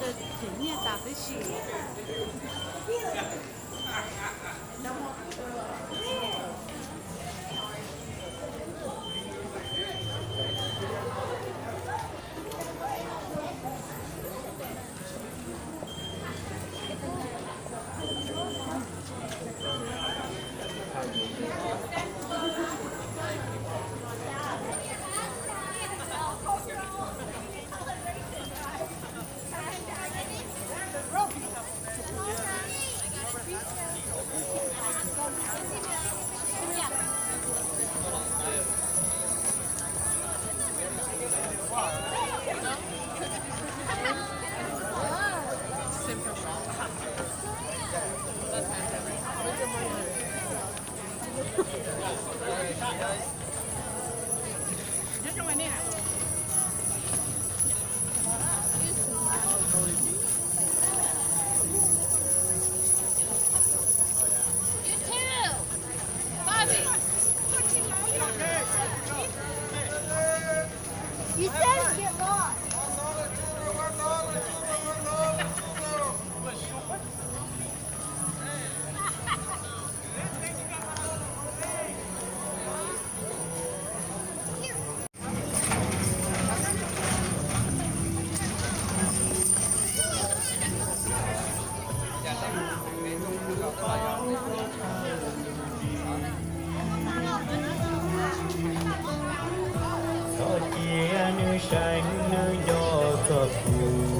Ces nyiaj tas tib si. Txhob cia nws seev nws nco txog kuv.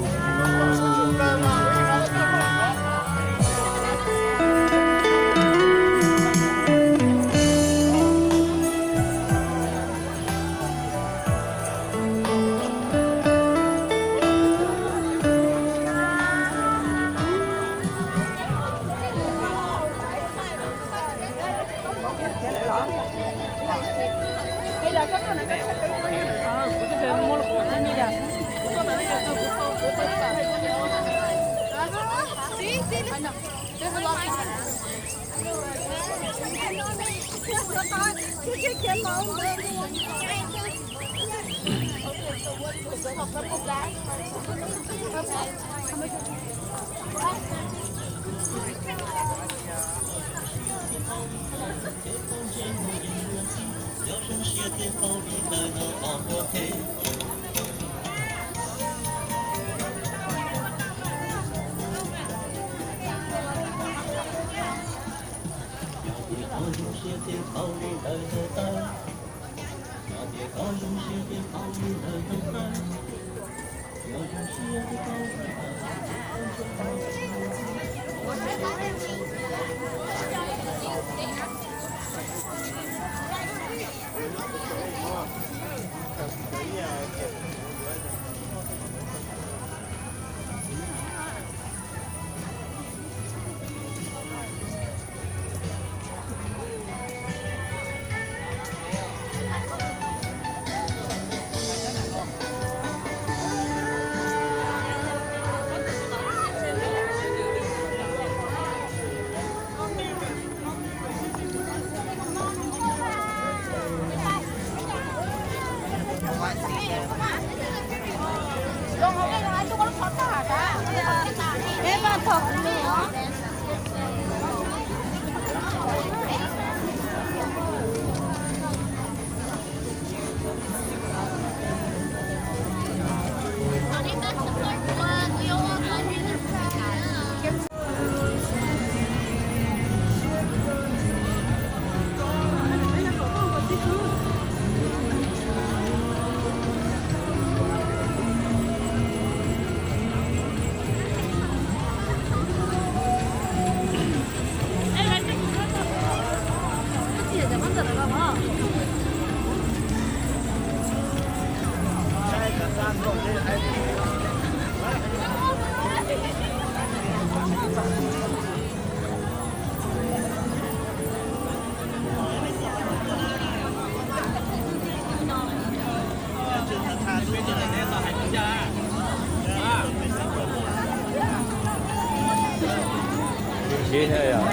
Sib thiab yog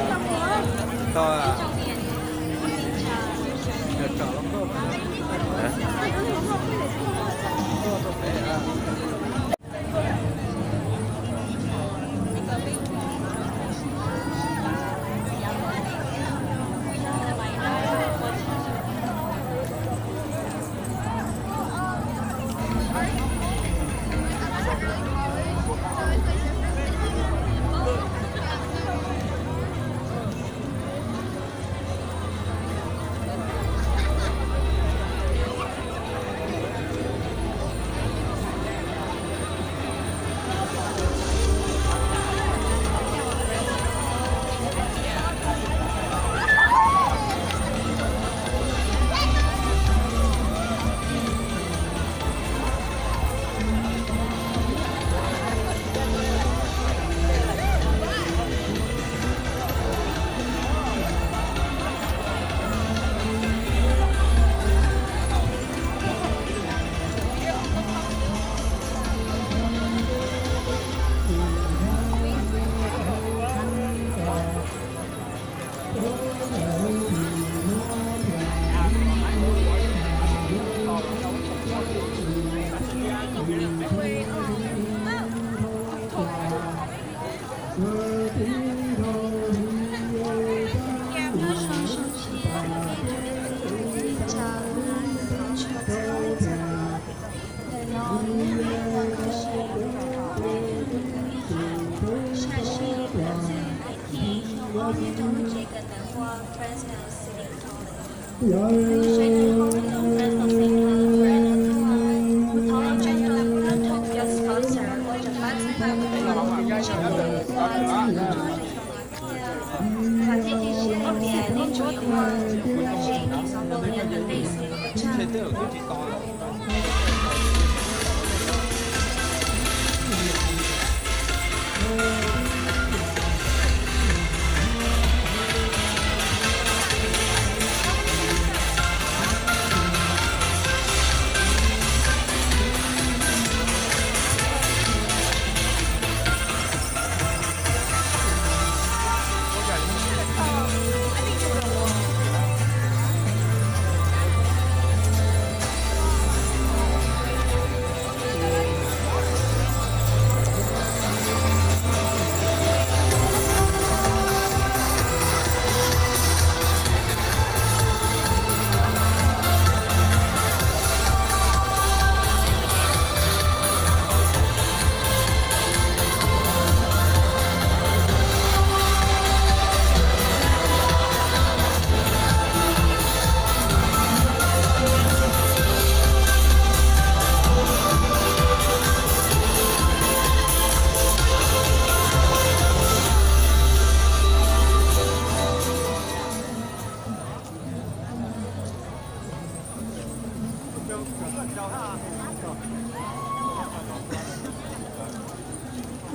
tso, tso los koj.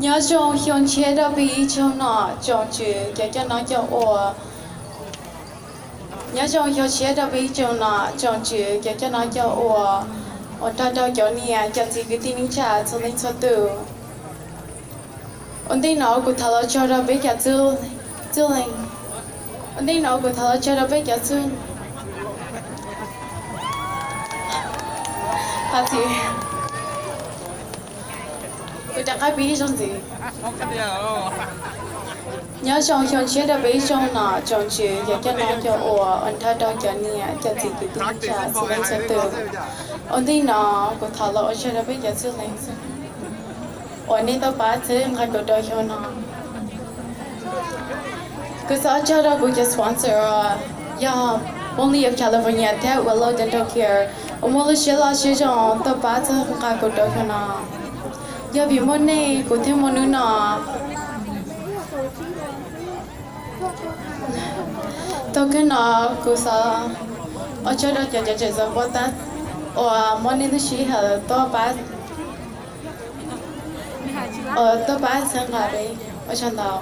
Nyob zoo xyoo tshiab rau peb ib tsoom nom tsoom tswv cov coj noj coj ua. Nyob zoo xyoo tshiab rau peb ib tsoom nom tsoom tswv cov coj noj coj ua, ua nrog rau cov niam cov txiv kwv tij neej tsa txhua leej txhua tus. Ua ntej no kuv thov los tsaug rau peb cov txwj leej. Ua ntej no kuv thov los tsaug rau peb cov txwj, kuv rov qab piav ib zaug ntxiv. Nyob zoo xyoo tshiab rau peb ib tsoom nom tsoom tswv cov coj noj coj ua, ua nrog rau cov niam cov txiv kwv tij neej tsa txhua leej txhua tus. Ua ntej no kuv thov los ua tsaug rau peb cov txwj leej uas nej tau pab txhawb nqa kuv rau xyoo no. Kuv xav ua tsaug rau kuv cov sponsor uas yog Only of California thiab Willow Dental Care uas muaj lub siab loj siab zoo tau pab txhawb nqa kuv rau xyoo no. Yog vim muaj nej kuv thiaj muaj hnub no. Thaum kawg no kuv xav ua tsaug rau cov cov tseem txom pov tab uas muab nej lub sij hawm tuaj pab, tuaj pab txhawb nqa peb. Ua tsaug ntau.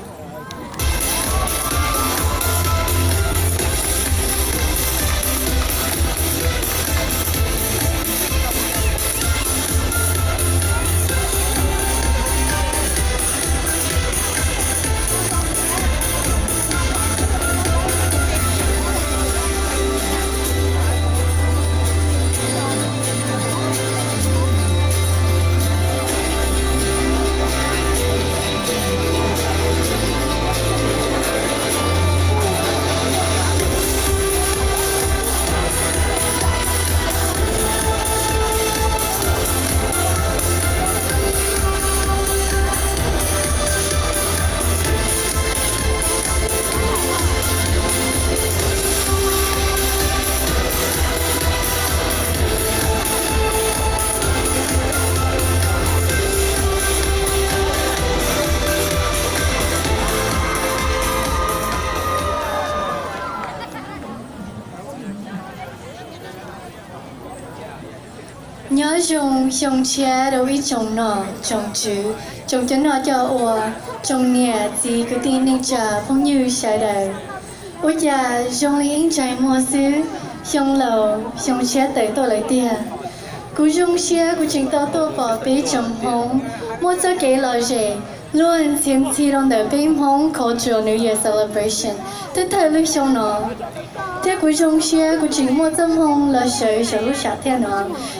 Nyob zoo xyoo tshiab rau ib tsoom nom tsoom tswv, tsoom cov noj coj ua, tsoom niam txiv kwv tij neej tsa phooj ywg sawv daws. Ua cas zoo li ib ntsais muag xwb, xyoo laus xyoo tshiab tawm tuaj lawm tiag. Kuv zoo siab kuv tseem tau tuaj pom peb tsoom Hmoob muaj txoj kev lom zem luag ntxhi ntxhi rau ntawm peb Hmoob Cultural New Year Celebration thawj thawj lub xyoo no. Thiab kuv zoo siab kuv tseem muaj txoj hmoo los sawv saum lub sam thiaj no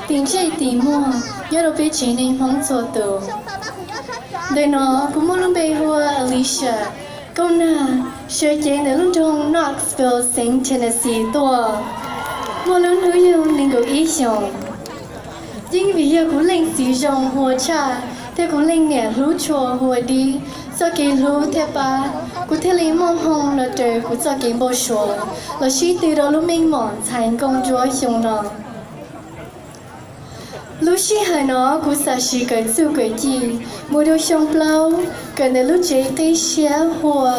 tim ntsej tim muag nyob rau peb tsev neeg Hmoob txhua tus. Ntawm no kuv muaj lub npe hu ua Alicia Kauj Nag, sawv cev ntawm lub nroog Knoxville, xeev Tennessee tuaj. Muaj lub hnub yug nees nkaum ib xyoos. Yeej vim yog kuv leej txiv zoo ua tshaj, thiab kuv leej niam hlub tshua hu ua Dib, txoj kev hlub thiab pab, kuv thiaj li muaj hmoo los raws kuv txoj kev npau suav los sib tw rau lub meej mom ntxhais nkauj ntsuab xyoo no. Lub sij hawm no kuv xav siv kawm txuj kawm ci mus rau xyoo plaub kawm ntawm lub tsev qib siab hu ua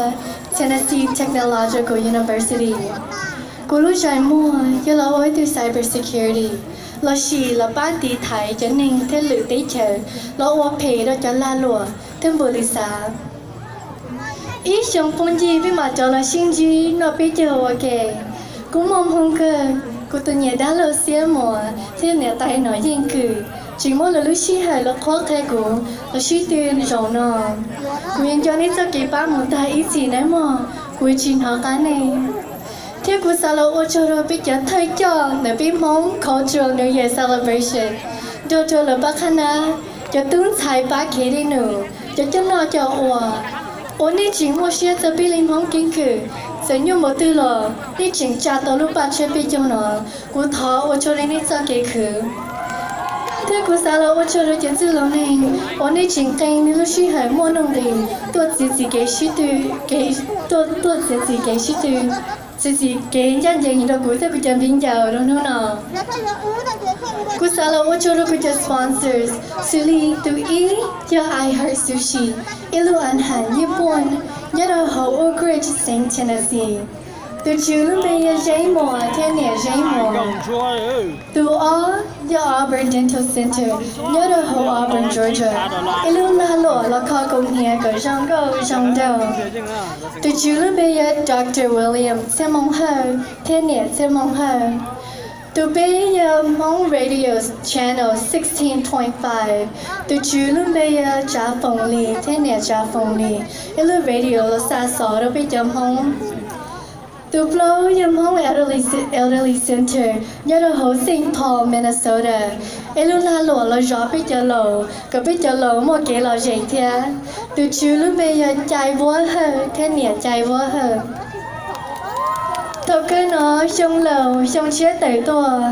Tennessee Technological University. Kuv lub zais muag yog los ua ib tug cyber security, los sim los pab tiv thaiv cov neeg thiab lwm teb chaws los ua phem rau cov lag luam thiab npus li xav. Ib xyoo phooj ywg peb mam rov los sib ntsib noj peb caug ua ke. Kuv muaj hmoo kawg, kuv tus niam dab laug Xiab Muas thiab niam tais Nom Yeej Kws tseem muab lawv lub sij hawm los qhuab qhia kuv los sib tw zaum no. Kuv yuav nco nej txoj kev pab mus tag ib txhis nawb mog, kuv tsis hnov qab nej. Thiab kuv xav los ua tsaug rau peb cov thawj coj ntawm peb Hmoob Cultural New Year Celebration, nrog rau lawv pab qhab nab, cov tub ntxhais pab khev dej num, cov coj noj coj ua, uas nej tseem muaj siab txo peb li Hmoob keeb kwm, txawm nyuaj npaum twg los nej tseem tsa tau lub paj tshiab peb caug no. Kuv thov ua tsaug rau nej txoj kev khwv. Thiab kuv xav los ua tsaug rau cov txwj laus neeg uas nej tseem qee nej lub sij hawm muaj nuj nqis tuaj txiav txim kev sib tw, tuaj txiav txim kev sib tw, txiav txim kev ncaj ncees rau kuv thiab kuv cov viv ncaus rau hnub no. Kuv xav los ua tsaug rau kuv cov sponsors, xws li tus ib yog I Heart Sushi, ib lub a has Nyij Pooj nyob rau hauv Oak Ridge, Saint Tennessee. Tus tswv lub npe yog Zeeb Muas thiab niam Zeeb Muas. Tus ob yog Auburn Dental Center nyob rau hauv Auburn, Georgia, ib lub lag luam los kho koom hniav kom zoo nkauj zoo nraug. Tus tswv lub npe yog Doctor William Txhiaj Moo Hawj thiab niam Txhiaj Moo Hawj. Tus peb yog Hmoob Radio Channel sixteen point five. Tus tswv lub npe yog Tsav Foom Lis thiab niam Tsav Foom Lis, ib lub radio los xa xov rau peb cov Hmoob. Tus plaub yog Hmoob Elderly Ce-, Elderly Center nyob rau hauv Saint Paul, Minnesota, ib lub lag luam los zov peb cov laus kom peb cov laus muaj kev lom zem thiab. Tus tswv lub npe yog Cai Vuab Hawj thiab niam Cai Vuab Hawj. Thaum kawg no xyoo laus xyoo tshiab tawm tuaj,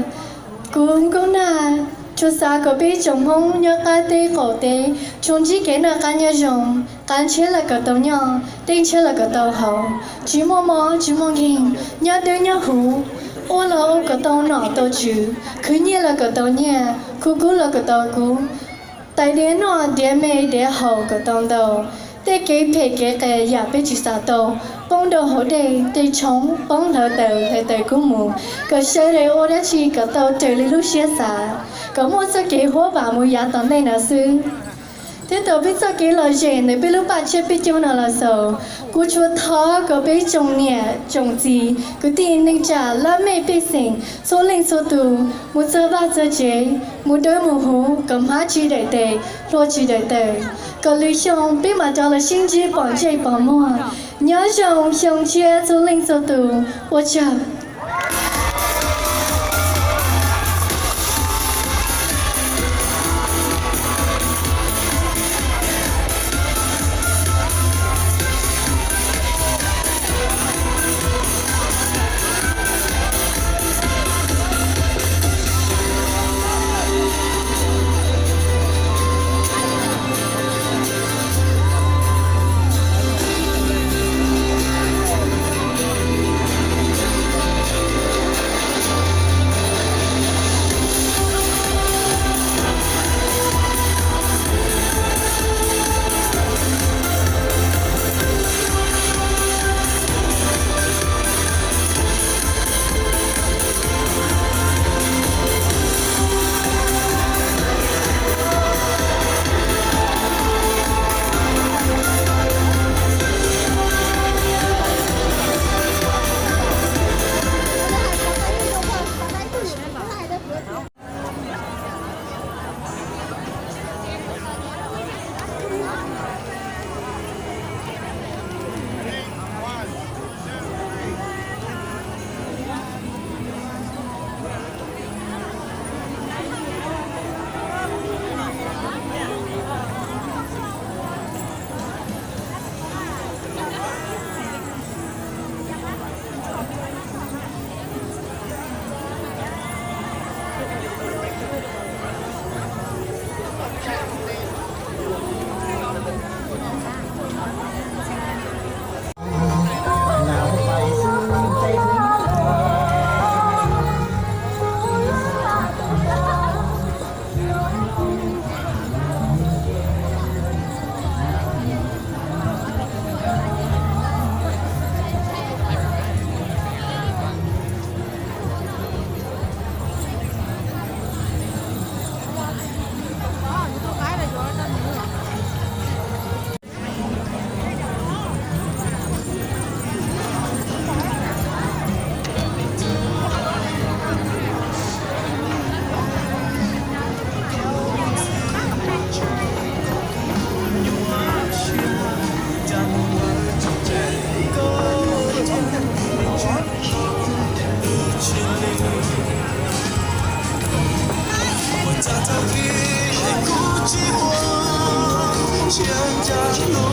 kuv Nkauj Nag tsuas xav kom peb tsoom Hmoob nyob qab teb qaum teb tsuas ntsib kev noj qab nyob zoo, qab ntshiab los kom tau noj, tej ntshiab los kom tau haus, tsis muaj mob tsis muaj nkeeg, nyob dawb nyob huv, ua los ua kom tau nom tau tswv, khwv nyiaj los kom tau nyiaj, khwv kub los kom tau kub, tais diav noj diav me diav haus kom tau ntau. Tej kev phem kev qias yam peb tsis xav tau poob rau hauv dej, tej tshoob poob hlawv taws hlawv taws kub mus, kom sawv daws ua dab tsi kom tau raws li lub siab xav, kom muaj txoj kev huab vam mus yav tom ntej no xwb. Thiab tau peb txoj kev lom zem ntawm peb lub paj tshiab peb caug no los xaus, kuv tsuas thov kom peb tsoom niam tsoom txiv kwv tij neej tsa laj mej pej xeem txhua leej txhua tus mus txog vaj txog tsev, mus dawb mus huv kom hmab tsis daim tes, hlua tsis daim taw, kom lwm xyoo peb mam rov los sib ntsib pom ntsej pom muag. Nyob zoo xyoo tshiab txhua leej txhua tus, ua tsaug.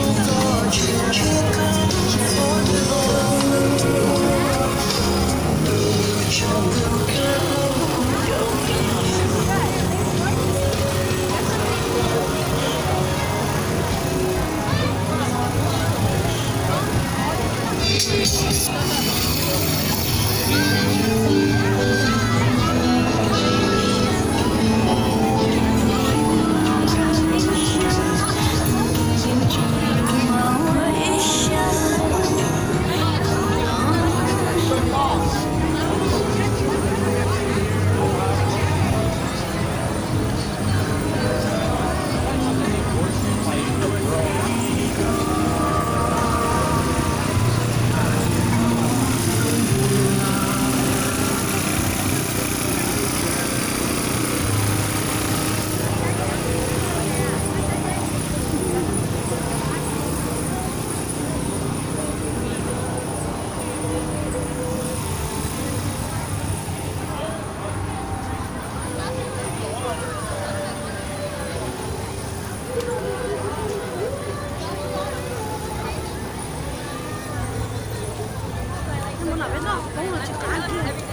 Mus nram peb noj koob los tsis qab kiag.